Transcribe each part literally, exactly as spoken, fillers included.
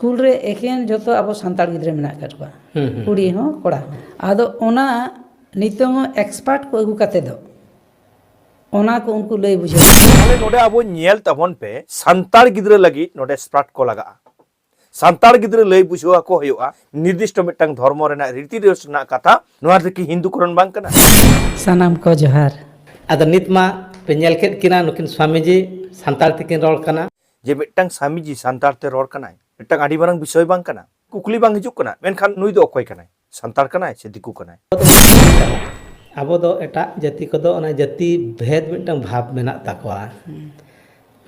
School ᱨᱮ ᱮᱠᱮᱱ ᱡᱚᱛᱚ ᱟᱵᱚ ᱥᱟᱱᱛᱟᱲ ᱜᱤᱫᱽᱨᱟᱹ ᱢᱮᱱᱟᱜ ᱟᱠᱟᱫ ᱠᱚᱣᱟ᱾ ᱦᱩᱸ, ᱦᱩᱸ᱾ ᱠᱩᱲᱤ ᱦᱚᱸ ᱠᱚᱲᱟ ᱦᱚᱸ᱾ ᱟᱫᱚ ᱚᱱᱟ ᱱᱤᱛᱚᱝ ᱦᱚᱸ ᱮᱠᱥᱯᱟᱨᱴ ᱠᱚ ᱟᱹᱜᱩ ᱠᱟᱛᱮ ᱫᱚ ᱚᱱᱟ ᱠᱚ ᱩᱱᱠᱩ ᱞᱟᱹᱭ ᱵᱩᱡᱷᱟᱹᱣ᱾ ᱛᱟᱦᱞᱮ ᱱᱚᱰᱮ ᱟᱵᱚ ᱧᱮᱞ ᱛᱟᱵᱚᱱ ᱯᱮ, ᱥᱟᱱᱛᱟᱲ ᱜᱤᱫᱽᱨᱟᱹ ᱞᱟᱹᱜᱤᱫ ᱱᱚᱰᱮ ᱮᱠᱥᱯᱟᱨᱴ ᱠᱚ ᱞᱟᱜᱟᱜᱼᱟ᱾ ᱥᱟᱱᱛᱟᱲ ᱜᱤᱫᱽᱨᱟᱹ ᱞᱟᱹᱭ ᱵᱩᱡᱷᱟᱹᱣ ᱟᱠᱚ ᱦᱩᱭᱩᱜᱼᱟ ᱱᱤᱨᱫᱤᱥᱴᱚ ᱢᱤᱫᱴᱟᱝ ᱫᱷᱚᱨᱢᱚ ᱨᱮᱱᱟᱜ ᱨᱤᱛᱤ ᱨᱮᱣᱟᱡᱽ ᱨᱮᱱᱟᱜ ᱠᱟᱛᱷᱟ᱾ ᱱᱚᱣᱟ ᱫᱚ ᱠᱤ ᱦᱤᱱᱫᱩ ᱠᱚᱨᱚᱱ ᱵᱟᱝ ᱠᱟᱱᱟ? ᱥᱟᱱᱟᱢ ᱠᱚ ᱡᱚᱦᱟᱨ᱾ ᱟᱫᱚ ᱱᱤᱛ ᱢᱟ ᱯᱮ ᱧᱮᱞ ᱠᱮᱫ ᱠᱤᱱᱟ, ᱱᱩᱠᱤᱱ ᱥᱟᱢᱤᱡᱤ ᱥᱟᱱᱛᱟᱲ ᱛᱮᱠᱤᱱ ᱨᱚᱲ ᱠᱟᱱᱟ᱾ ᱡᱮ ᱢᱤᱫᱴᱟᱝ ᱥᱟᱢᱤᱡᱤ ᱥᱟᱱᱛᱟᱲ ᱛᱮ ᱨᱚᱲ ᱠᱟᱱᱟᱭ, ᱢᱤᱫᱴᱟᱝ ᱟᱹᱰᱤ ᱢᱟᱨᱟᱝ ᱵᱤᱥᱚᱭ ᱵᱟᱝ ᱠᱟᱱᱟ? ᱠᱩᱠᱞᱤ ᱵᱟᱝ ᱦᱤᱡᱩᱜ ᱠᱟᱱᱟ? ᱢᱮᱱᱠᱷᱟᱱ ᱱᱩᱭ ᱫᱚ ᱚᱠᱚᱭ ᱠᱟᱱᱟᱭ? ᱥᱟᱱᱛᱟᱲ ᱠᱟᱱᱟᱭ ᱥᱮ ᱫᱤᱠᱩ ᱠᱟᱱᱟᱭ? ᱟᱵᱚ ᱫᱚ ᱮᱴᱟᱜ ᱡᱟᱹᱛᱤ ᱠᱚᱫᱚ ᱚᱱᱟ ᱡᱟᱹᱛᱤ ᱵᱷᱮᱫᱽ ᱢᱤᱫᱴᱟᱝ ᱵᱷᱟᱵᱽ ᱢᱮᱱᱟᱜ ᱛᱟᱠᱚᱣᱟ᱾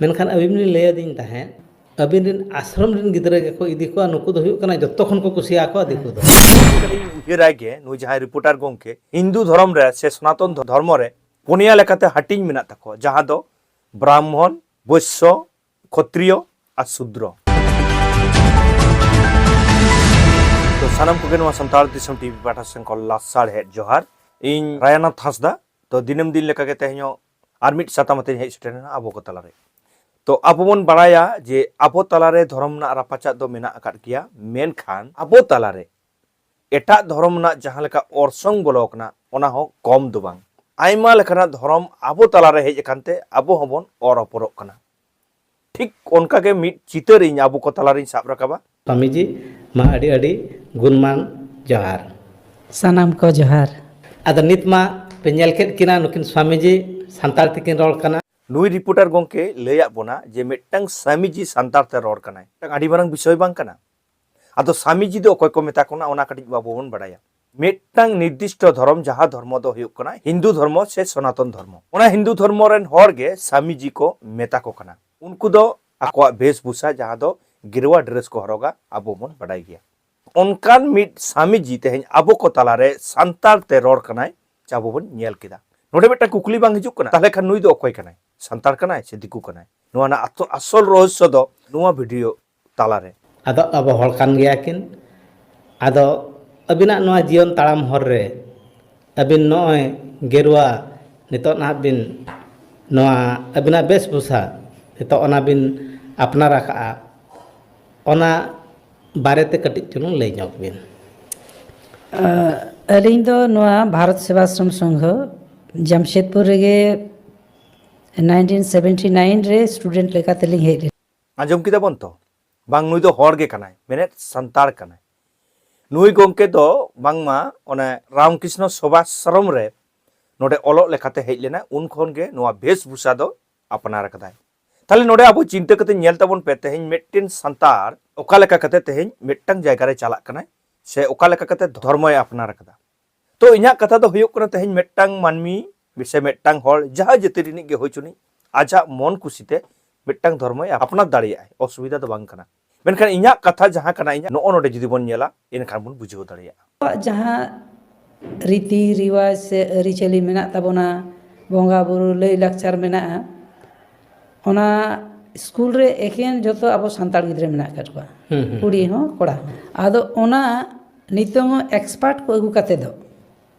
ᱢᱮᱱᱠᱷᱟᱱ ᱟᱹᱵᱤᱱ ᱵᱤᱱ ᱞᱟᱹᱭ ᱟᱹᱫᱤᱧ ᱛᱟᱦᱮᱸᱫ, ᱟᱹᱵᱤᱱ ᱨᱮᱱ ᱟᱥᱨᱚᱢ ᱨᱮᱱ ᱜᱤᱫᱽᱨᱟᱹ ᱜᱮᱠᱚ ᱤᱫᱤ ᱠᱚᱣᱟ, ᱱᱩᱠᱩ ᱫᱚ ᱦᱩᱭᱩᱜ ᱠᱟᱱᱟ ᱡᱚᱛᱚ ᱠᱷᱚᱱ ᱠᱚ ᱠᱩᱥᱤᱭᱟᱠᱚᱣᱟ ᱫᱤᱠᱩ ᱫᱚ᱾ ᱠᱟᱹᱴᱤᱡ ᱤᱧ ᱩᱭᱦᱟᱹᱨᱟᱭ ᱜᱮ, ᱱᱩᱭ ᱡᱟᱦᱟᱸᱭ ᱨᱤᱯᱳᱨᱴᱟᱨ ᱜᱚᱝᱠᱮ, ᱦᱤᱱᱫᱩ ᱫᱷᱚᱨᱚᱢ ᱨᱮ ᱥᱮ ᱥᱚᱱᱟᱛᱚᱱ ᱫᱷᱚᱨᱢᱚ ᱨᱮ ᱯᱩᱱᱭᱟ ᱞᱮᱠᱟᱛᱮ ᱦᱟᱹᱴᱤᱧ ᱢᱮᱱᱟᱜ ᱛᱟᱠᱚᱣᱟ, ᱡᱟᱦᱟᱸ ᱫᱚ ᱵᱨᱟᱦᱢᱚᱱ, ᱵᱳᱭᱥᱥᱚ, ᱠᱷᱚᱛᱨᱤᱭᱚ ᱟᱨ ᱥᱩᱫᱨᱚ᱾ ᱛᱚ ᱥᱟᱱᱟᱢ ᱠᱚᱜᱮ ᱱᱚᱣᱟ ᱥᱟᱱᱛᱟᱲ ᱫᱤᱥᱚᱢ ᱴᱤᱵᱷᱤ ᱯᱟᱦᱴᱟ ᱥᱮᱱ ᱠᱷᱚᱱ ᱞᱟᱥᱟᱲᱦᱮᱫ ᱡᱚᱦᱟᱨ᱾ ᱤᱧ ᱨᱟᱭᱟᱱᱟᱛᱷ ᱦᱟᱸᱥᱫᱟ᱾ ᱛᱚ ᱫᱤᱱᱟᱹᱢ ᱫᱤᱱ ᱞᱮᱠᱟᱜᱮ ᱛᱮᱦᱮᱧ ᱦᱚᱸ ᱟᱨ ᱢᱤᱫ ᱥᱟᱛᱟᱢ ᱟᱛᱮᱧ ᱦᱮᱡ ᱥᱮᱴᱮᱨ ᱮᱱᱟ ᱟᱵᱚ ᱠᱚ ᱛᱟᱞᱟᱨᱮ᱾ ᱛᱚ ᱟᱵᱚ ᱵᱚᱱ ᱵᱟᱲᱟᱭᱟ ᱡᱮ ᱟᱵᱚ ᱛᱟᱞᱟᱨᱮ ᱫᱷᱚᱨᱚᱢ ᱨᱮᱱᱟᱜ ᱨᱟᱯᱟᱪᱟᱜ ᱫᱚ ᱢᱮᱱᱟᱜ ᱟᱠᱟᱫ ᱜᱮᱭᱟ, ᱢᱮᱱᱠᱷᱟᱱ ᱟᱵᱚ ᱛᱟᱞᱟᱨᱮ ᱮᱴᱟᱜ ᱫᱷᱚᱨᱚᱢ ᱨᱮᱱᱟᱜ ᱡᱟᱦᱟᱸ ᱞᱮᱠᱟ ᱚᱨᱥᱚᱝ ᱵᱚᱞᱚ ᱟᱠᱟᱱᱟ, ᱚᱱᱟ ᱦᱚᱸ ᱠᱚᱢ ᱫᱚ ᱵᱟᱝ᱾ ᱟᱭᱢᱟ ᱞᱮᱠᱟᱱᱟᱜ ᱫᱷᱚᱨᱚᱢ ᱟᱵᱚ ᱛᱟᱞᱟᱨᱮ ᱦᱮᱡ ᱟᱠᱟᱱ ᱛᱮ ᱟᱵᱚ ᱦᱚᱸᱵᱚᱱ ᱚᱨ ᱚᱯᱚᱨᱚᱜ ᱠᱟᱱᱟ᱾ ᱴᱷᱤᱠ ᱚᱱᱠᱟᱜᱮ ᱢᱤᱫ ᱪᱤᱛᱟᱹᱨ ᱤᱧ ᱟᱵᱚ ᱠᱚ ᱛᱟᱞᱟᱨᱤᱧ ᱥᱟᱵ ᱨᱟᱠᱟᱵᱟ᱾ ᱥᱟᱢᱤᱡᱤ, ᱢᱟ ᱟᱹᱰᱤ ᱟᱹᱰᱤ ᱜᱩᱱᱢᱟᱱ ᱡᱚᱦᱟᱨ᱾ ᱥᱟᱱᱟᱢ ᱠᱚ ᱡᱚᱦᱟᱨ᱾ ᱟᱫᱚ ᱱᱤᱛ ᱢᱟ ᱯᱮ ᱧᱮᱞ ᱠᱮᱫ ᱠᱤᱱᱟ, ᱱᱩᱠᱤᱱ ᱥᱟᱢᱤᱡᱤ ᱥᱟᱱᱛᱟᱲ ᱛᱮᱠᱤᱱ ᱨᱚᱲ ᱠᱟᱱᱟ᱾ ᱱᱩᱭ ᱨᱤᱯᱳᱨᱴᱟᱨ ᱜᱚᱝᱠᱮ ᱞᱟᱹᱭᱟᱫ ᱵᱚᱱᱟ ᱡᱮ ᱢᱤᱫᱴᱟᱝ ᱥᱟᱢᱤᱡᱤ ᱥᱟᱱᱛᱟᱲ ᱛᱮ ᱨᱚᱲ ᱠᱟᱱᱟᱭ, ᱢᱤᱫᱴᱟᱝ ᱟᱹᱰᱤ ᱢᱟᱨᱟᱝ ᱵᱤᱥᱚᱭ ᱵᱟᱝ ᱠᱟᱱᱟ? ᱟᱫᱚ ᱥᱟᱢᱤᱡᱤ ᱫᱚ ᱚᱠᱚᱭ ᱠᱚ ᱢᱮᱛᱟ ᱠᱚ ᱠᱟᱱᱟ, ᱚᱱᱟ ᱠᱟᱹᱴᱤᱡ ᱟᱵᱚ ᱵᱚᱱ ᱵᱟᱲᱟᱭᱟ᱾ ᱢᱤᱫᱴᱟᱝ ᱱᱤᱨᱫᱤᱥᱴᱚ ᱫᱷᱚᱨᱚᱢ, ᱡᱟᱦᱟᱸ ᱫᱷᱚᱨᱢᱚ ᱫᱚ ᱦᱩᱭᱩᱜ ᱠᱟᱱᱟ ᱦᱤᱱᱫᱩ ᱫᱷᱚᱨᱢᱚ ᱥᱮ ᱥᱚᱱᱟᱛᱚᱱ ᱫᱷᱚᱨᱢᱚ, ᱚᱱᱟ ᱦᱤᱱᱫᱩ ᱫᱷᱚᱨᱢᱚ ᱨᱮᱱ ᱦᱚᱲ ᱜᱮ ᱥᱟᱢᱤᱡᱤ ᱠᱚ ᱢᱮᱛᱟ ᱠᱚ ᱠᱟᱱᱟ᱾ ᱩᱱᱠᱩ ᱫᱚ ᱟᱠᱚᱣᱟᱜ ᱵᱮᱥᱵᱷᱩᱥᱟ, ᱡᱟᱦᱟᱸ ᱫᱚ ᱜᱮᱨᱩᱣᱟ ᱰᱨᱮᱥ ᱠᱚ ᱦᱚᱨᱚᱜᱟ, ᱟᱵᱚ ᱵᱚᱱ ᱵᱟᱰᱟᱭ ᱜᱮᱭᱟ᱾ ᱚᱱᱠᱟᱱ ᱢᱤᱫ ᱥᱟᱢᱤᱡᱤ ᱛᱮᱦᱮᱧ ᱟᱵᱚ ᱠᱚ ᱛᱟᱞᱟᱨᱮ ᱥᱟᱱᱛᱟᱲ ᱛᱮ ᱨᱚᱲ ᱠᱟᱱᱟᱭ, ᱡᱟ ᱟᱵᱚ ᱵᱚᱱ ᱧᱮᱞ ᱠᱮᱫᱟ᱾ ᱱᱚᱰᱮ ᱢᱤᱫᱴᱟᱝ ᱠᱩᱠᱞᱤ ᱵᱟᱝ ᱦᱤᱡᱩᱜ ᱠᱟᱱᱟ, ᱛᱟᱦᱞᱮ ᱠᱷᱟᱱ ᱱᱩᱭ ᱫᱚ ᱚᱠᱚᱭ ᱠᱟᱱᱟᱭ? ᱥᱟᱱᱛᱟᱲ ᱠᱟᱱᱟᱭ ᱥᱮ ᱫᱤᱠᱩ ᱠᱟᱱᱟᱭ? ᱱᱚᱣᱟ ᱨᱮᱱᱟᱜ ᱟᱛᱚ-, ᱟᱥᱚᱞ ᱨᱚᱦᱚᱥᱥᱚ ᱫᱚ ᱱᱚᱣᱟ ᱵᱷᱤᱰᱤᱭᱳ ᱛᱟᱞᱟᱨᱮ᱾ ᱟᱫᱚ ᱟᱵᱚ ᱦᱚᱲ ᱠᱟᱱ ᱜᱮᱭᱟ ᱠᱤᱱ᱾ ᱟᱫᱚ ᱟᱹᱵᱤᱱᱟᱜ ᱱᱚᱣᱟ ᱡᱤᱭᱚᱱ ᱛᱟᱲᱟᱢ ᱦᱚᱨ ᱨᱮ ᱟᱹᱵᱤᱱ ᱱᱚᱜᱼᱚᱭ ᱜᱮᱨᱩᱣᱟ ᱱᱤᱛᱚᱜ ᱱᱟᱦᱟᱜ ᱵᱤᱱ, ᱱᱚᱣᱟ ᱟᱹᱵᱤᱱᱟᱜ ᱵᱮᱥᱵᱷᱩᱥᱟ ᱱᱤᱛᱚᱜ ᱚᱱᱟ ᱵᱤᱱ ᱟᱯᱱᱟᱨ ᱟᱠᱟᱫᱼᱟ, ᱚᱱᱟ ᱵᱟᱨᱮᱛᱮ ᱠᱟᱹᱴᱤᱡ ᱪᱩᱞᱩᱝ ᱞᱟᱹᱭ ᱧᱚᱜ ᱵᱤᱱ᱾ ᱟᱹᱞᱤᱧ ᱫᱚ ᱱᱚᱣᱟ ᱵᱷᱟᱨᱚᱛ ᱥᱮᱵᱟᱥᱨᱚᱢ ᱥᱚᱝᱜᱷᱚ ᱡᱟᱢᱥᱮᱫᱽᱯᱩᱨ ᱨᱮᱜᱮ ᱱᱟᱭᱤᱱᱴᱤᱱ ᱥᱮᱵᱷᱮᱱᱴᱤ ᱱᱟᱭᱤᱱ ᱨᱮ ᱥᱴᱩᱰᱮᱱᱴ ᱞᱮᱠᱟ ᱛᱮᱞᱤᱧ ᱦᱮᱡ ᱞᱮᱱᱟ᱾ ᱟᱸᱡᱚᱢ ᱠᱮᱫᱟ ᱵᱚᱱ ᱛᱚ, ᱵᱟᱝ ᱱᱩᱭ ᱫᱚ ᱦᱚᱲ ᱜᱮ ᱠᱟᱱᱟᱭ, ᱢᱮᱱᱮᱫ ᱥᱟᱱᱛᱟᱲ ᱠᱟᱱᱟᱭ᱾ ᱱᱩᱭ ᱜᱚᱢᱠᱮ ᱫᱚ ᱵᱟᱝᱢᱟ ᱚᱱᱮ ᱨᱟᱢᱠᱨᱤᱥᱱᱚ ᱥᱮᱵᱟᱥᱨᱚᱢ ᱨᱮ ᱱᱚᱰᱮ ᱚᱞᱚᱜ ᱞᱮᱠᱟᱛᱮ ᱦᱮᱡ ᱞᱮᱱᱟ, ᱩᱱ ᱠᱷᱚᱱ ᱜᱮ ᱱᱚᱣᱟ ᱵᱷᱮᱥᱵᱷᱩᱥᱟ ᱫᱚ ᱟᱯᱱᱟᱨ ᱟᱠᱟᱫᱟᱭ᱾ ᱛᱟᱦᱞᱮ ᱱᱚᱰᱮ ᱟᱵᱚ ᱪᱤᱱᱛᱟᱹ ᱠᱟᱛᱮ ᱧᱮᱞ ᱛᱟᱵᱚᱱ ᱯᱮ, ᱛᱮᱦᱮᱧ ᱢᱤᱫᱴᱮᱱ ᱥᱟᱱᱛᱟᱲ ᱚᱠᱟ ᱞᱮᱠᱟ ᱠᱟᱛᱮ ᱛᱮᱦᱮᱧ ᱢᱤᱫᱴᱟᱝ ᱡᱟᱭᱜᱟ ᱨᱮ ᱪᱟᱞᱟᱜ ᱠᱟᱱᱟᱭ, ᱥᱮ ᱚᱠᱟ ᱞᱮᱠᱟ ᱠᱟᱛᱮ ᱫᱷᱚᱨᱢᱚᱭ ᱟᱯᱱᱟᱨ ᱟᱠᱟᱫᱟ᱾ ᱛᱚ ᱤᱧᱟᱹᱜ ᱠᱟᱛᱷᱟ ᱫᱚ ᱦᱩᱭᱩᱜ ᱠᱟᱱᱟ, ᱛᱮᱦᱮᱧ ᱢᱤᱫᱴᱟᱝ ᱢᱟᱹᱱᱢᱤ ᱥᱮ ᱢᱤᱫᱴᱟᱝ ᱦᱚᱲ ᱡᱟᱦᱟᱸ ᱡᱟᱹᱛᱤ ᱨᱤᱱᱤᱡ ᱜᱮ ᱦᱩᱭ ᱪᱩᱱᱤᱡ, ᱟᱡᱟᱜ ᱢᱚᱱ ᱠᱩᱥᱤᱛᱮ ᱢᱤᱫᱴᱟᱝ ᱫᱷᱚᱨᱢᱚᱭ ᱟᱯᱱᱟᱨ ᱫᱟᱲᱮᱭᱟᱜᱼᱟᱭ, ᱚᱥᱩᱵᱤᱫᱷᱟ ᱫᱚ ᱵᱟᱝ ᱠᱟᱱᱟ᱾ ᱢᱮᱱᱠᱷᱟᱱ ᱤᱧᱟᱹᱜ ᱠᱟᱛᱷᱟ ᱡᱟᱦᱟᱸ ᱠᱟᱱᱟ, ᱤᱧᱟᱹᱜ ᱱᱚᱜᱼᱚ ᱱᱚᱰᱮ ᱡᱩᱫᱤ ᱵᱚᱱ ᱧᱮᱞᱟ, ᱮᱱᱠᱷᱟᱱ ᱵᱚᱱ ᱵᱩᱡᱷᱟᱹᱣ ᱫᱟᱲᱮᱭᱟᱜᱼᱟ᱾ ᱟᱵᱚᱣᱟᱜ ᱡᱟᱦᱟᱸ ᱨᱤᱛᱤ ᱨᱤᱣᱟᱡᱽ ᱥᱮ ᱟᱹᱨᱤᱪᱟᱹᱞᱤ ᱢᱮᱱᱟᱜ ᱛᱟᱵᱚᱱᱟ, ᱵᱚᱸᱜᱟ ᱵᱩᱨᱩ ᱞᱟᱹᱭ ᱞᱟᱠᱪᱟᱨ ᱢᱮᱱᱟᱜᱼᱟ, ᱚᱱᱟ ᱥᱠᱩᱞ ᱨᱮ ᱮᱠᱮᱱ ᱡᱚᱛᱚ ᱟᱵᱚ ᱥᱟᱱᱛᱟᱲ ᱜᱤᱫᱽᱨᱟᱹ ᱢᱮᱱᱟᱜ ᱟᱠᱟᱫ ᱠᱚᱣᱟ, ᱦᱩᱸ, ᱦᱩᱸ᱾ ᱠᱩᱲᱤ ᱦᱚᱸ ᱠᱚᱲᱟ ᱦᱚᱸ᱾ ᱟᱫᱚ ᱚᱱᱟ ᱱᱤᱛᱚᱝ ᱦᱚᱸ ᱮᱠᱥᱯᱟᱨᱴ ᱠᱚ ᱟᱹᱜᱩ ᱠᱟᱛᱮ ᱫᱚ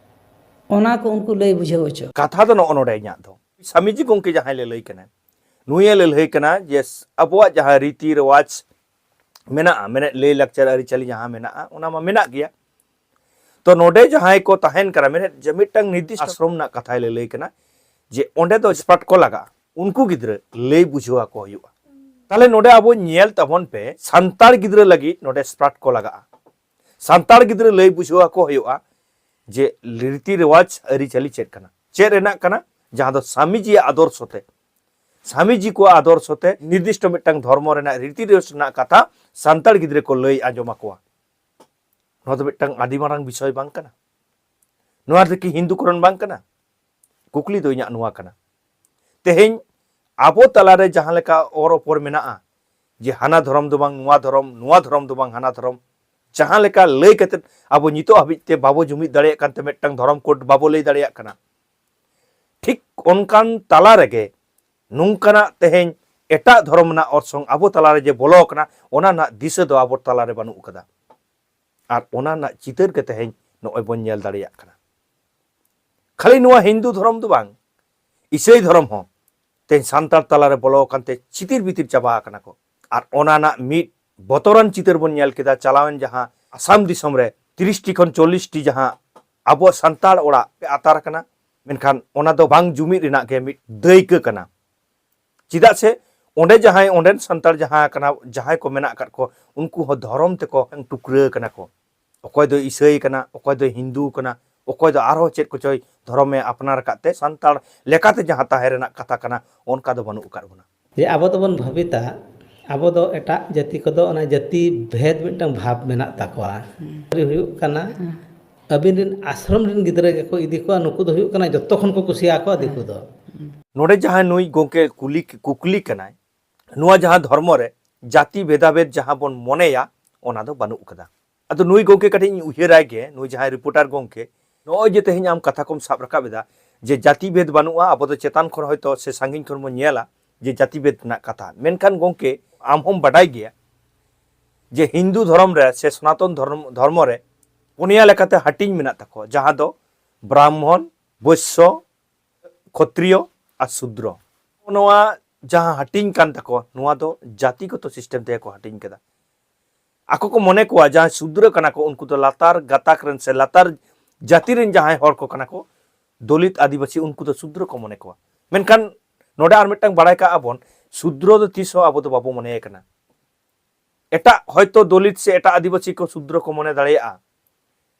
ᱚᱱᱟ ᱠᱚ ᱩᱱᱠᱩ ᱞᱟᱹᱭ ᱵᱩᱡᱷᱟᱹᱣ ᱦᱚᱪᱚ᱾ ᱠᱟᱛᱷᱟ ᱫᱚ ᱱᱚᱜᱼᱚ ᱱᱚᱰᱮ ᱤᱧᱟᱹᱜ ᱫᱚ, ᱥᱟᱢᱤᱡᱤ ᱜᱚᱢᱠᱮ ᱡᱟᱦᱟᱸᱭ ᱞᱟᱹᱞᱟᱹᱭ ᱠᱟᱱᱟ, ᱱᱩᱭᱮ ᱞᱟᱹᱞᱦᱟᱹᱭ ᱠᱟᱱᱟ ᱡᱮ ᱟᱵᱚᱣᱟᱜ ᱡᱟᱦᱟᱸ ᱨᱤᱛᱤ ᱨᱮᱣᱟᱡᱽ ᱢᱮᱱᱟᱜᱼᱟ, ᱢᱮᱱᱮᱫ ᱞᱟᱹᱭ ᱞᱟᱠᱪᱟᱨ ᱟᱹᱨᱤᱪᱟᱹᱞᱤ ᱡᱟᱦᱟᱸ ᱢᱮᱱᱟᱜᱼᱟ, ᱚᱱᱟ ᱢᱟ ᱢᱮᱱᱟᱜ ᱜᱮᱭᱟ᱾ ᱛᱚ ᱱᱚᱰᱮ ᱡᱟᱦᱟᱸᱭ ᱠᱚ ᱛᱟᱦᱮᱱ ᱠᱟᱱᱟ, ᱢᱮᱱᱮᱫ ᱡᱮ ᱢᱤᱫᱴᱟᱝ ᱱᱤᱨᱫᱤᱥᱴ ᱟᱥᱨᱚᱢ ᱨᱮᱱᱟᱜ ᱠᱟᱛᱷᱟᱭ ᱞᱟᱹᱞᱟᱹᱭ ᱠᱟᱱᱟ, ᱡᱮ ᱚᱸᱰᱮ ᱫᱚ ᱮᱠᱥᱯᱟᱨᱴ ᱠᱚ ᱞᱟᱜᱟᱜᱼᱟ, ᱩᱱᱠᱩ ᱜᱤᱫᱽᱨᱟᱹ ᱞᱟᱹᱭ ᱵᱩᱡᱷᱟᱹᱣ ᱟᱠᱚ ᱦᱩᱭᱩᱜᱼᱟ᱾ ᱛᱟᱦᱞᱮ ᱱᱚᱰᱮ ᱟᱵᱚ ᱧᱮᱞ ᱛᱟᱵᱚᱱ ᱯᱮ, ᱥᱟᱱᱛᱟᱲ ᱜᱤᱫᱽᱨᱟᱹ ᱞᱟᱹᱜᱤᱫ ᱱᱚᱰᱮ ᱮᱠᱥᱯᱟᱨᱴ ᱠᱚ ᱞᱟᱜᱟᱜᱼᱟ᱾ ᱥᱟᱱᱛᱟᱲ ᱜᱤᱫᱽᱨᱟᱹ ᱞᱟᱹᱭ ᱵᱩᱡᱷᱟᱹᱣ ᱟᱠᱚ ᱦᱩᱭᱩᱜᱼᱟ ᱡᱮ ᱨᱤᱛᱤ ᱨᱮᱣᱟᱡᱽ ᱟᱹᱨᱤᱪᱟᱹᱞᱤ ᱪᱮᱫ ᱠᱟᱱᱟ, ᱪᱮᱫ ᱨᱮᱱᱟᱜ ᱠᱟᱱᱟ, ᱡᱟᱦᱟᱸ ᱫᱚ ᱥᱟᱢᱤᱡᱤᱭᱟᱜ ᱟᱫᱚᱨᱥᱚ ᱛᱮ, ᱥᱟᱢᱤᱡᱤ ᱠᱚᱣᱟᱜ ᱟᱫᱚᱨᱥᱚ ᱛᱮ ᱱᱤᱨᱫᱤᱥᱴᱚ ᱢᱤᱫᱴᱟᱝ ᱫᱷᱚᱨᱢᱚ ᱨᱮᱱᱟᱜ ᱨᱤᱛᱤ ᱨᱮᱣᱟᱡᱽ ᱨᱮᱱᱟᱜ ᱠᱟᱛᱷᱟ ᱥᱟᱱᱛᱟᱲ ᱜᱤᱫᱽᱨᱟᱹ ᱠᱚ ᱞᱟᱹᱭ ᱟᱸᱡᱚᱢ ᱟᱠᱚᱣᱟ᱾ ᱱᱚᱣᱟ ᱫᱚ ᱢᱤᱫᱴᱟᱝ ᱟᱹᱰᱤ ᱢᱟᱨᱟᱝ ᱵᱤᱥᱚᱭ ᱵᱟᱝ ᱠᱟᱱᱟ? ᱱᱚᱣᱟ ᱫᱚ ᱠᱤ ᱦᱤᱱᱫᱩ ᱠᱚᱨᱚᱱ ᱵᱟᱝ ᱠᱟᱱᱟ? ᱠᱩᱠᱞᱤ ᱫᱚ ᱤᱧᱟᱹᱜ ᱱᱚᱣᱟ ᱠᱟᱱᱟ᱾ ᱛᱮᱦᱮᱧ ᱟᱵᱚ ᱛᱟᱞᱟᱨᱮ ᱡᱟᱦᱟᱸ ᱞᱮᱠᱟ ᱚᱨ ᱚᱯᱚᱨ ᱢᱮᱱᱟᱜᱼᱟ, ᱡᱮ ᱦᱟᱱᱟ ᱫᱷᱚᱨᱚᱢ ᱫᱚ ᱵᱟᱝ ᱱᱚᱣᱟ ᱫᱷᱚᱨᱚᱢ, ᱱᱚᱣᱟ ᱫᱷᱚᱨᱚᱢ ᱫᱚ ᱵᱟᱝ ᱦᱟᱱᱟ ᱫᱷᱚᱨᱚᱢ, ᱡᱟᱦᱟᱸ ᱞᱮᱠᱟ ᱞᱟᱹᱭ ᱠᱟᱛᱮᱫ ᱟᱵᱚ ᱱᱤᱛᱚᱜ ᱦᱟᱹᱵᱤᱡ ᱛᱮ ᱵᱟᱵᱚ ᱡᱩᱢᱤᱫ ᱫᱟᱲᱮᱭᱟᱜ ᱠᱟᱱᱛᱮ ᱢᱤᱫᱴᱟᱝ ᱫᱷᱚᱨᱚᱢ ᱠᱳᱰ ᱵᱟᱵᱚ ᱞᱟᱹᱭ ᱫᱟᱲᱮᱭᱟᱜ ᱠᱟᱱᱟ, ᱴᱷᱤᱠ ᱚᱱᱠᱟᱱ ᱛᱟᱞᱟ ᱨᱮᱜᱮ ᱱᱚᱝᱠᱟᱱᱟᱜ ᱛᱮᱦᱮᱧ ᱮᱴᱟᱜ ᱫᱷᱚᱨᱚᱢ ᱨᱮᱱᱟᱜ ᱚᱨᱥᱚᱝ ᱟᱵᱚ ᱛᱟᱞᱟᱨᱮ ᱡᱮ ᱵᱚᱞᱚ ᱟᱠᱟᱱᱟ, ᱚᱱᱟ ᱨᱮᱱᱟᱜ ᱫᱤᱥᱟᱹ ᱫᱚ ᱟᱵᱚ ᱛᱟᱞᱟᱨᱮ ᱵᱟᱹᱱᱩᱜ ᱟᱠᱟᱫᱟ᱾ ᱟᱨ ᱚᱱᱟ ᱨᱮᱱᱟᱜ ᱪᱤᱛᱟᱹᱨ ᱜᱮ ᱛᱮᱦᱮᱧ ᱱᱚᱜᱼᱚᱭ ᱵᱚᱱ ᱧᱮᱞ ᱫᱟᱲᱮᱭᱟᱜ ᱠᱟᱱᱟ᱾ ᱠᱷᱟᱹᱞᱤ ᱱᱚᱣᱟ ᱦᱤᱱᱫᱩ ᱫᱷᱚᱨᱚᱢ ᱫᱚ ᱵᱟᱝ, ᱤᱥᱟᱹᱭ ᱫᱷᱚᱨᱚᱢ ᱦᱚᱸ ᱛᱮᱦᱮᱧ ᱥᱟᱱᱛᱟᱲ ᱛᱟᱞᱟᱨᱮ ᱵᱚᱞᱚ ᱟᱠᱟᱱ ᱛᱮ ᱪᱤᱛᱤᱨ ᱵᱤᱛᱤᱨ ᱪᱟᱵᱟ ᱟᱠᱟᱱᱟ ᱠᱚ᱾ ᱟᱨ ᱚᱱᱟ ᱨᱮᱱᱟᱜ ᱢᱤᱫ ᱵᱚᱛᱚᱨᱟᱱ ᱪᱤᱛᱟᱹᱨ ᱵᱚᱱ ᱧᱮᱞ ᱠᱮᱫᱟ ᱪᱟᱞᱟᱣᱮᱱ ᱡᱟᱦᱟᱸ ᱟᱥᱟᱢ ᱫᱤᱥᱚᱢ ᱨᱮ ᱛᱤᱨᱤᱥ ᱴᱤ ᱠᱷᱚᱱ ᱪᱚᱞᱞᱤᱥ ᱴᱤ ᱡᱟᱦᱟᱸ ᱟᱵᱚ ᱥᱟᱱᱛᱟᱲ ᱚᱲᱟᱜ ᱟᱛᱟᱨ ᱟᱠᱟᱱᱟ, ᱢᱮᱱᱠᱷᱟᱱ ᱚᱱᱟ ᱫᱚ ᱵᱟᱝ ᱡᱩᱢᱤᱫ ᱨᱮᱱᱟᱜ ᱜᱮ ᱢᱤᱫ ᱫᱟᱹᱭᱠᱟᱹ ᱠᱟᱱᱟ᱾ ᱪᱮᱫᱟᱜ ᱥᱮ ᱚᱸᱰᱮ ᱡᱟᱦᱟᱸᱭ, ᱚᱸᱰᱮᱱ ᱥᱟᱱᱛᱟᱲ ᱡᱟᱦᱟᱸ ᱠᱟᱱᱟ, ᱡᱟᱦᱟᱸᱭ ᱠᱚ ᱢᱮᱱᱟᱜ ᱟᱠᱟᱫ ᱠᱚ, ᱩᱱᱠᱩ ᱦᱚᱸ ᱫᱷᱚᱨᱚᱢ ᱛᱮᱠᱚ ᱴᱩᱠᱨᱟᱹ ᱠᱟᱱᱟ ᱠᱚ᱾ ᱚᱠᱚᱭ ᱫᱚᱭ ᱤᱥᱟᱹᱭ ᱠᱟᱱᱟ, ᱚᱠᱚᱭ ᱫᱚᱭ ᱦᱤᱱᱫᱩ ᱠᱟᱱᱟ, ᱚᱠᱚᱭ ᱫᱚ ᱟᱨᱦᱚᱸ ᱪᱮᱫ ᱠᱚᱪᱚᱭ ᱫᱷᱚᱨᱚᱢᱮ ᱟᱯᱱᱟᱨ ᱟᱠᱟᱫ ᱛᱮ ᱥᱟᱱᱛᱟᱲ ᱞᱮᱠᱟᱛᱮ ᱡᱟᱦᱟᱸ ᱛᱟᱦᱮᱸ ᱨᱮᱱᱟᱜ ᱠᱟᱛᱷᱟ ᱠᱟᱱᱟ, ᱚᱱᱠᱟ ᱫᱚ ᱵᱟᱹᱱᱩᱜ ᱟᱠᱟᱫ ᱵᱚᱱᱟ᱾ ᱡᱮ ᱟᱵᱚ ᱫᱚᱵᱚᱱ ᱵᱷᱟᱹᱵᱤᱛᱟ, ᱟᱵᱚ ᱫᱚ ᱮᱴᱟᱜ ᱡᱟᱹᱛᱤ ᱠᱚᱫᱚ ᱚᱱᱟ ᱡᱟᱹᱛᱤ ᱵᱷᱮᱫᱽ ᱢᱤᱫᱴᱟᱝ ᱵᱷᱟᱵᱽ ᱢᱮᱱᱟᱜ ᱛᱟᱠᱚᱣᱟ᱾ ᱦᱩᱭᱩᱜ ᱠᱟᱱᱟ, ᱟᱹᱵᱤᱱ ᱨᱮᱱ ᱟᱥᱨᱚᱢ ᱨᱮᱱ ᱜᱤᱫᱽᱨᱟᱹ ᱜᱮᱠᱚ ᱤᱫᱤ ᱠᱚᱣᱟ, ᱱᱩᱠᱩ ᱫᱚ ᱦᱩᱭᱩᱜ ᱠᱟᱱᱟ ᱡᱚᱛᱚ ᱠᱷᱚᱱ ᱠᱚ ᱠᱩᱥᱤᱭᱟᱠᱚᱣᱟ ᱫᱤᱠᱩ ᱫᱚ᱾ ᱱᱚᱰᱮ ᱡᱟᱦᱟᱸᱭ ᱱᱩᱭ ᱜᱚᱝᱠᱮ ᱠᱩᱞᱤ, ᱠᱩᱠᱞᱤ ᱠᱟᱱᱟᱭ, ᱱᱚᱣᱟ ᱡᱟᱦᱟᱸ ᱫᱷᱚᱨᱢᱚ ᱨᱮ ᱡᱟᱹᱛᱤ ᱵᱷᱮᱫᱟᱵᱷᱮᱫ ᱡᱟᱦᱟᱸ ᱵᱚᱱ ᱢᱚᱱᱮᱭᱟ, ᱚᱱᱟ ᱫᱚ ᱵᱟᱹᱱᱩᱜ ᱠᱟᱫᱟ᱾ ᱟᱫᱚ ᱱᱩᱭ ᱜᱚᱝᱠᱮ ᱠᱟᱹᱴᱤᱡ ᱤᱧ ᱩᱭᱦᱟᱹᱨᱟᱭ ᱜᱮ, ᱱᱩᱭ ᱡᱟᱦᱟᱸᱭ ᱨᱤᱯᱳᱨᱴᱟᱨ ᱜᱚᱝᱠᱮ, ᱱᱚᱜᱼᱚᱭ ᱡᱮ ᱛᱮᱦᱮᱧ ᱟᱢ ᱠᱟᱛᱷᱟ ᱠᱚᱢ ᱥᱟᱵ ᱨᱟᱠᱟᱵ ᱮᱫᱟ ᱡᱮ ᱡᱟᱹᱛᱤ ᱵᱷᱮᱫ ᱵᱟᱹᱱᱩᱜᱼᱟ, ᱟᱵᱚ ᱫᱚ ᱪᱮᱛᱟᱱ ᱠᱷᱚᱱ ᱦᱚᱭᱛᱚ ᱥᱮ ᱥᱟᱺᱜᱤᱧ ᱠᱷᱚᱱ ᱵᱚᱱ ᱧᱮᱞᱟ ᱡᱮ ᱡᱟᱹᱛᱤ ᱵᱷᱮᱫ ᱨᱮᱱᱟᱜ ᱠᱟᱛᱷᱟ, ᱢᱮᱱᱠᱷᱟᱱ ᱜᱚᱝᱠᱮ, ᱟᱢ ᱦᱚᱸᱢ ᱵᱟᱰᱟᱭ ᱜᱮᱭᱟ ᱡᱮ ᱦᱤᱱᱫᱩ ᱫᱷᱚᱨᱚᱢ ᱨᱮ ᱥᱮ ᱥᱚᱱᱟᱛᱚᱱ ᱫᱷᱚᱨᱚᱢ, ᱫᱷᱚᱨᱢᱚ ᱨᱮ ᱯᱩᱱᱭᱟ ᱞᱮᱠᱟᱛᱮ ᱦᱟᱹᱴᱤᱧ ᱢᱮᱱᱟᱜ ᱛᱟᱠᱚᱣᱟ, ᱡᱟᱦᱟᱸ ᱫᱚ ᱵᱨᱟᱦᱢᱚᱱ, ᱵᱳᱭᱥᱥᱚ, ᱠᱷᱚᱛᱨᱤᱭᱚ ᱟᱨ ᱥᱩᱫᱨᱚ᱾ ᱱᱚᱣᱟ ᱡᱟᱦᱟᱸ ᱦᱟᱹᱴᱤᱧ ᱠᱟᱱ ᱛᱟᱠᱚᱣᱟ, ᱱᱚᱣᱟ ᱫᱚ ᱡᱟᱹᱛᱤᱜᱚᱛᱚ ᱥᱤᱥᱴᱮᱢ ᱛᱮᱜᱮ ᱠᱚ ᱦᱟᱹᱴᱤᱧ ᱠᱟᱫᱟ᱾ ᱟᱠᱚ ᱠᱚ ᱢᱚᱱᱮ ᱠᱚᱣᱟ ᱡᱟᱦᱟᱸᱭ ᱥᱩᱫᱨᱚ ᱠᱟᱱᱟ ᱠᱚ, ᱩᱱᱠᱩ ᱫᱚ ᱞᱟᱛᱟᱨ ᱜᱟᱛᱟᱠ ᱨᱮᱱ ᱥᱮ ᱞᱟᱛᱟᱨ ᱡᱟᱹᱛᱤ ᱨᱮᱱ ᱡᱟᱦᱟᱸᱭ ᱦᱚᱲ ᱠᱚ ᱠᱟᱱᱟ ᱠᱚ, ᱫᱚᱞᱤᱛ ᱟᱹᱫᱤᱵᱟᱹᱥᱤ, ᱩᱱᱠᱩ ᱫᱚ ᱥᱩᱫᱨᱚ ᱠᱚ ᱢᱚᱱᱮ ᱠᱚᱣᱟ᱾ ᱢᱮᱱᱠᱷᱟᱱ ᱱᱚᱰᱮ ᱟᱨ ᱢᱤᱫᱴᱟᱝ ᱵᱟᱲᱟᱭ ᱠᱟᱜᱼᱟ ᱵᱚᱱ, ᱥᱩᱫᱨᱚ ᱫᱚ ᱛᱤᱥ ᱦᱚᱸ ᱟᱵᱚ ᱫᱚ ᱵᱟᱵᱚ ᱢᱚᱱᱮᱭᱮ ᱠᱟᱱᱟ᱾ ᱮᱴᱟᱜ ᱦᱚᱭᱛᱚ ᱫᱚᱞᱤᱛ ᱥᱮ ᱮᱴᱟᱜ ᱟᱹᱫᱤᱵᱟᱹᱥᱤ ᱠᱚ ᱥᱩᱫᱨᱚ ᱠᱚ ᱢᱚᱱᱮ ᱫᱟᱲᱮᱭᱟᱜᱼᱟ,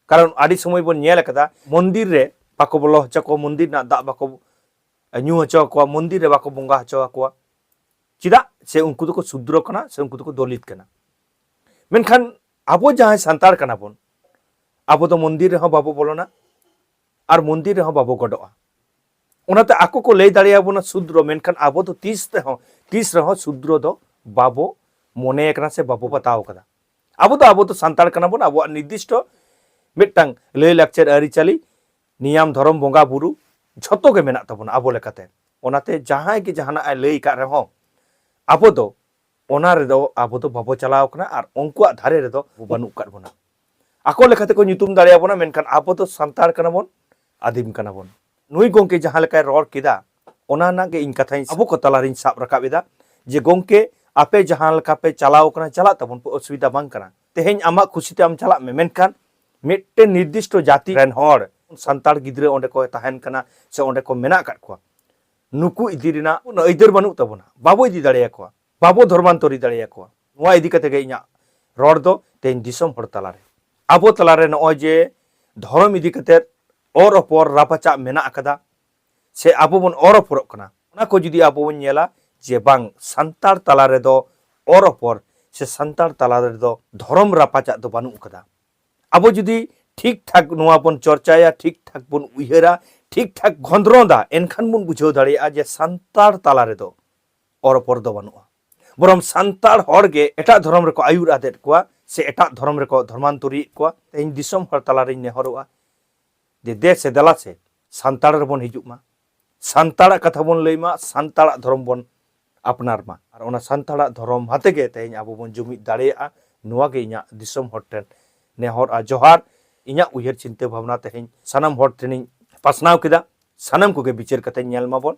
ᱠᱟᱨᱚᱱ ᱟᱹᱰᱤ ᱥᱚᱢᱚᱭ ᱵᱚᱱ ᱧᱮᱞ ᱟᱠᱟᱫᱟ ᱢᱚᱱᱫᱤᱨ ᱨᱮ ᱵᱟᱠᱚ ᱵᱚᱞᱚ ᱦᱚᱪᱚ ᱠᱚᱣᱟ, ᱢᱚᱱᱫᱤᱨ ᱨᱮᱱᱟᱜ ᱫᱟᱜ ᱵᱟᱠᱚ ᱧᱩ ᱦᱚᱪᱚ ᱟᱠᱚᱣᱟ, ᱢᱚᱱᱫᱤᱨ ᱨᱮ ᱵᱟᱠᱚ ᱵᱚᱸᱜᱟ ᱦᱚᱪᱚ ᱟᱠᱚᱣᱟ᱾ ᱪᱮᱫᱟᱜ ᱥᱮ ᱩᱱᱠᱩ ᱫᱚᱠᱚ ᱥᱩᱫᱨᱚ ᱠᱟᱱᱟ ᱥᱮ ᱩᱱᱠᱩ ᱫᱚᱠᱚ ᱫᱚᱞᱤᱛ ᱠᱟᱱᱟ᱾ ᱢᱮᱱᱠᱷᱟᱱ ᱟᱵᱚ ᱡᱟᱦᱟᱸᱭ ᱥᱟᱱᱛᱟᱲ ᱠᱟᱱᱟ ᱵᱚᱱ, ᱟᱵᱚ ᱫᱚ ᱢᱚᱱᱫᱤᱨ ᱨᱮᱦᱚᱸ ᱵᱟᱵᱚ ᱵᱚᱞᱚᱱᱟ ᱟᱨ ᱢᱚᱱᱫᱤᱨ ᱨᱮᱦᱚᱸ ᱵᱟᱵᱚ ᱜᱚᱰᱚᱜᱼᱟ᱾ ᱚᱱᱟᱛᱮ ᱟᱠᱚ ᱠᱚ ᱞᱟᱹᱭ ᱫᱟᱲᱮᱭᱟᱵᱚᱱᱟ ᱥᱩᱫᱨᱚ, ᱢᱮᱱᱠᱷᱟᱱ ᱟᱵᱚ ᱫᱚ ᱛᱤᱥ ᱨᱮᱦᱚᱸ, ᱛᱤᱥ ᱨᱮᱦᱚᱸ ᱥᱩᱫᱨᱚ ᱫᱚ ᱵᱟᱵᱚ ᱢᱚᱱᱮᱭᱮ ᱠᱟᱱᱟ ᱥᱮ ᱵᱟᱵᱚ ᱵᱟᱛᱟᱣ ᱠᱟᱫᱟ᱾ ᱟᱵᱚ ᱫᱚ, ᱟᱵᱚ ᱫᱚ ᱥᱟᱱᱛᱟᱲ ᱠᱟᱱᱟ ᱵᱚᱱ, ᱟᱵᱚᱣᱟᱜ ᱱᱤᱨᱫᱤᱥᱴᱚ ᱢᱤᱫᱴᱟᱝ ᱞᱟᱹᱭ ᱞᱟᱠᱪᱟᱨ, ᱟᱹᱨᱤᱪᱟᱹᱞᱤ, ᱱᱤᱭᱟᱢ ᱫᱷᱚᱨᱚᱢ, ᱵᱚᱸᱜᱟ ᱵᱩᱨᱩ ᱡᱷᱚᱛᱚ ᱜᱮ ᱢᱮᱱᱟᱜ ᱛᱟᱵᱚᱱᱟ ᱟᱵᱚ ᱞᱮᱠᱟᱛᱮ᱾ ᱚᱱᱟᱛᱮ ᱡᱟᱦᱟᱸᱭ ᱜᱮ ᱡᱟᱦᱟᱱᱟᱜ ᱮ ᱞᱟᱹᱭ ᱟᱠᱟᱫ ᱨᱮᱦᱚᱸ, ᱟᱵᱚ ᱫᱚ ᱚᱱᱟ ᱨᱮᱫᱚ ᱟᱵᱚ ᱫᱚ ᱵᱟᱵᱚ ᱪᱟᱞᱟᱣ ᱠᱟᱱᱟ ᱟᱨ ᱩᱱᱠᱩᱣᱟᱜ ᱫᱷᱟᱨᱮ ᱨᱮᱫᱚ ᱵᱟᱹᱱᱩᱜ ᱟᱠᱟᱫ ᱵᱚᱱᱟ᱾ ᱟᱠᱚ ᱞᱮᱠᱟᱛᱮᱠᱚ ᱧᱩᱛᱩᱢ ᱫᱟᱲᱮᱭᱟᱵᱚᱱᱟ, ᱢᱮᱱᱠᱷᱟᱱ ᱟᱵᱚ ᱫᱚ ᱥᱟᱱᱛᱟᱲ ᱠᱟᱱᱟ ᱵᱚᱱ, ᱟᱹᱫᱤᱢ ᱠᱟᱱᱟ ᱵᱚᱱ᱾ ᱱᱩᱭ ᱜᱚᱝᱠᱮ ᱡᱟᱦᱟᱸ ᱞᱮᱠᱟᱭ ᱨᱚᱲ ᱠᱮᱫᱟ, ᱚᱱᱟ ᱨᱮᱱᱟᱜ ᱜᱮ ᱤᱧ ᱠᱟᱛᱷᱟᱧ ᱟᱵᱚ ᱠᱚ ᱛᱟᱞᱟᱨᱤᱧ ᱥᱟᱵ ᱨᱟᱠᱟᱵ ᱮᱫᱟ ᱡᱮ ᱜᱚᱝᱠᱮ, ᱟᱯᱮ ᱡᱟᱦᱟᱸ ᱞᱮᱠᱟ ᱯᱮ ᱪᱟᱞᱟᱣ ᱠᱟᱱᱟ, ᱪᱟᱞᱟᱜ ᱛᱟᱵᱚᱱ ᱯᱮ, ᱚᱥᱩᱵᱤᱫᱷᱟ ᱵᱟᱝ ᱠᱟᱱᱟ᱾ ᱛᱮᱦᱮᱧ ᱟᱢᱟᱜ ᱠᱷᱩᱥᱤ ᱛᱮ ᱟᱢ ᱪᱟᱞᱟᱜ ᱢᱮ, ᱢᱮᱱᱠᱷᱟᱱ ᱢᱤᱫᱴᱮᱱ ᱱᱤᱨᱫᱤᱥᱴᱚ ᱡᱟᱹᱛᱤ ᱨᱮᱱ ᱦᱚᱲ, ᱥᱟᱱᱛᱟᱲ ᱜᱤᱫᱽᱨᱟᱹ ᱚᱸᱰᱮ ᱠᱚ ᱛᱟᱦᱮᱱ ᱠᱟᱱᱟ ᱥᱮ ᱚᱸᱰᱮ ᱠᱚ ᱢᱮᱱᱟᱜ ᱟᱠᱟᱫ ᱠᱚᱣᱟ, ᱱᱩᱠᱩ ᱤᱫᱤ ᱨᱮᱱᱟᱜ ᱠᱳᱱᱳ ᱟᱹᱭᱫᱟᱹᱨ ᱵᱟᱹᱱᱩᱜ ᱛᱟᱵᱚᱱᱟ᱾ ᱵᱟᱵᱚ ᱤᱫᱤ ᱫᱟᱲᱮᱭᱟᱠᱚᱣᱟ, ᱵᱟᱵᱚ ᱫᱷᱚᱨᱢᱟᱱᱛᱚᱨᱤ ᱫᱟᱲᱮᱭᱟᱠᱚᱣᱟ᱾ ᱱᱚᱣᱟ ᱤᱫᱤ ᱠᱟᱛᱮ ᱜᱮ ᱤᱧᱟᱹᱜ ᱨᱚᱲ ᱫᱚ ᱛᱮᱦᱮᱧ ᱫᱤᱥᱚᱢ ᱦᱚᱲ ᱛᱟᱞᱟᱨᱮ᱾ ᱟᱵᱚ ᱛᱟᱞᱟᱨᱮ ᱱᱚᱜᱼᱚᱭ ᱡᱮ ᱫᱷᱚᱨᱚᱢ ᱤᱫᱤ ᱠᱟᱛᱮ ᱚᱨ ᱚᱯᱚᱨ ᱨᱟᱯᱟᱪᱟᱜ ᱢᱮᱱᱟᱜ ᱟᱠᱟᱫᱟ, ᱥᱮ ᱟᱵᱚ ᱵᱚᱱ ᱚᱨ ᱚᱯᱚᱨᱚᱜ ᱠᱟᱱᱟ, ᱚᱱᱟ ᱠᱚ ᱡᱩᱫᱤ ᱟᱵᱚ ᱵᱚᱱ ᱧᱮᱞᱟ ᱡᱮ ᱵᱟᱝ, ᱥᱟᱱᱛᱟᱲ ᱛᱟᱞᱟ ᱨᱮᱫᱚ ᱚᱨ ᱚᱯᱚᱨ ᱥᱮ ᱥᱟᱱᱛᱟᱲ ᱛᱟᱞᱟ ᱨᱮᱫᱚ ᱫᱷᱚᱨᱚᱢ ᱨᱟᱯᱟᱪᱟᱜ ᱫᱚ ᱵᱟᱹᱱᱩᱜ ᱟᱠᱟᱫᱟ᱾ ᱟᱵᱚ ᱡᱩᱫᱤ ᱴᱷᱤᱠ ᱴᱷᱟᱠ ᱱᱚᱣᱟ ᱵᱚᱱ ᱪᱚᱨᱪᱟᱭᱟ, ᱴᱷᱤᱠ ᱴᱷᱟᱠ ᱵᱚᱱ ᱩᱭᱦᱟᱹᱨᱟ, ᱴᱷᱤᱠ ᱴᱷᱟᱠ ᱠᱷᱚᱸᱫᱽᱨᱚᱸᱫᱟ, ᱮᱱᱠᱷᱟᱱ ᱵᱚᱱ ᱵᱩᱡᱷᱟᱹᱣ ᱫᱟᱲᱮᱭᱟᱜᱼᱟ ᱡᱮ ᱥᱟᱱᱛᱟᱲ ᱛᱟᱞᱟ ᱨᱮᱫᱚ ᱚᱨ ᱚᱯᱚᱨ ᱫᱚ ᱵᱟᱹᱱᱩᱜᱼᱟ᱾ ᱵᱚᱨᱚᱝ ᱥᱟᱱᱛᱟᱲ ᱦᱚᱲ ᱜᱮ ᱮᱴᱟᱜ ᱫᱷᱚᱨᱚᱢ ᱨᱮᱠᱚ ᱟᱹᱭᱩᱨ ᱟᱫᱮᱫ ᱠᱚᱣᱟ ᱥᱮ ᱮᱴᱟᱜ ᱫᱷᱚᱨᱚᱢ ᱨᱮᱠᱚ ᱫᱷᱚᱨᱢᱟᱱᱛᱚᱨᱤᱭᱮᱫ ᱠᱚᱣᱟ᱾ ᱛᱮᱦᱮᱧ ᱫᱤᱥᱚᱢ ᱦᱚᱲ ᱛᱟᱞᱟᱨᱤᱧ ᱱᱮᱦᱚᱨᱚᱜᱼᱟ ᱡᱮ ᱫᱮ ᱥᱮ ᱫᱮᱞᱟ ᱥᱮ ᱥᱟᱱᱛᱟᱲ ᱨᱮᱵᱚᱱ ᱦᱤᱡᱩᱜ ᱢᱟ, ᱥᱟᱱᱛᱟᱲᱟᱜ ᱠᱟᱛᱷᱟ ᱵᱚᱱ ᱞᱟᱹᱭ ᱢᱟ, ᱥᱟᱱᱛᱟᱲᱟᱜ ᱫᱷᱚᱨᱚᱢ ᱵᱚᱱ ᱟᱯᱱᱟᱨ ᱢᱟ᱾ ᱟᱨ ᱚᱱᱟ ᱥᱟᱱᱛᱟᱲᱟᱜ ᱫᱷᱚᱨᱚᱢ ᱦᱟᱛᱮ ᱜᱮ ᱛᱮᱦᱮᱧ ᱟᱵᱚ ᱵᱚᱱ ᱡᱩᱢᱤᱫ ᱫᱟᱲᱮᱭᱟᱜᱼᱟ᱾ ᱱᱚᱣᱟ ᱜᱮ ᱤᱧᱟᱹᱜ ᱫᱤᱥᱚᱢ ᱦᱚᱲ ᱴᱷᱮᱱ ᱱᱮᱦᱚᱨ ᱟᱨ ᱡᱚᱦᱟᱨ᱾ ᱤᱧᱟᱹᱜ ᱩᱭᱦᱟᱹᱨ ᱪᱤᱱᱛᱟᱹ ᱵᱷᱟᱵᱽᱱᱟ ᱛᱮᱦᱮᱧ ᱥᱟᱱᱟᱢ ᱦᱚᱲ ᱴᱷᱮᱱᱤᱧ ᱯᱟᱥᱱᱟᱣ ᱠᱮᱫᱟ᱾ ᱥᱟᱱᱟᱢ ᱠᱚᱜᱮ ᱵᱤᱪᱟᱹᱨ ᱠᱟᱛᱮ ᱧᱮᱞ ᱢᱟᱵᱚᱱ᱾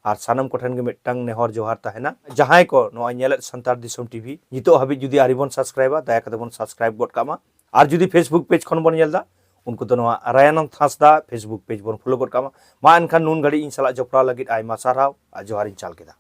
ᱟᱨ ᱥᱟᱱᱟᱢ ᱠᱚᱴᱷᱮᱱ ᱜᱮ ᱢᱤᱫᱴᱟᱝ ᱱᱮᱦᱚᱨ ᱡᱚᱦᱟᱨ ᱛᱟᱦᱮᱱᱟ, ᱡᱟᱦᱟᱸᱭ ᱠᱚ ᱱᱚᱣᱟ ᱧᱮᱞᱮᱫ ᱥᱟᱱᱛᱟᱲ ᱫᱤᱥᱚᱢ ᱴᱤᱵᱷᱤ ᱱᱤᱛᱚᱜ ᱦᱟᱹᱵᱤᱡ ᱡᱩᱫᱤ ᱟᱹᱣᱨᱤ ᱵᱚᱱ ᱥᱟᱵᱥᱠᱨᱟᱭᱤᱵᱟ, ᱫᱟᱭᱟ ᱠᱟᱛᱮ ᱵᱚᱱ ᱥᱟᱵᱥᱠᱨᱟᱭᱤᱵ ᱜᱚᱫ ᱠᱟᱜ ᱢᱟ᱾ ᱟᱨ ᱡᱩᱫᱤ Facebook ᱯᱮᱡᱽ ᱠᱷᱚᱱ ᱵᱚᱱ ᱧᱮᱞ ᱮᱫᱟ, ᱩᱱᱠᱩ ᱫᱚ ᱱᱚᱣᱟ ᱨᱟᱭᱟᱱᱚᱱᱫ ᱦᱟᱸᱥᱫᱟ Facebook ᱯᱮᱡᱽ ᱵᱚᱱ ᱯᱷᱚᱞᱳ ᱜᱚᱫ ᱠᱟᱜ ᱢᱟ᱾ ᱢᱟ ᱮᱱᱠᱷᱟᱱ ᱱᱩᱱ ᱜᱷᱟᱹᱲᱤᱡ ᱤᱧ ᱥᱟᱞᱟᱜ ᱡᱚᱯᱲᱟᱣ ᱞᱟᱹᱜᱤᱫ ᱟᱭᱢᱟ ᱥᱟᱨᱦᱟᱣ ᱟᱨ ᱡᱚᱦᱟᱨ ᱤᱧ ᱪᱟᱞ ᱠᱮᱫᱟ᱾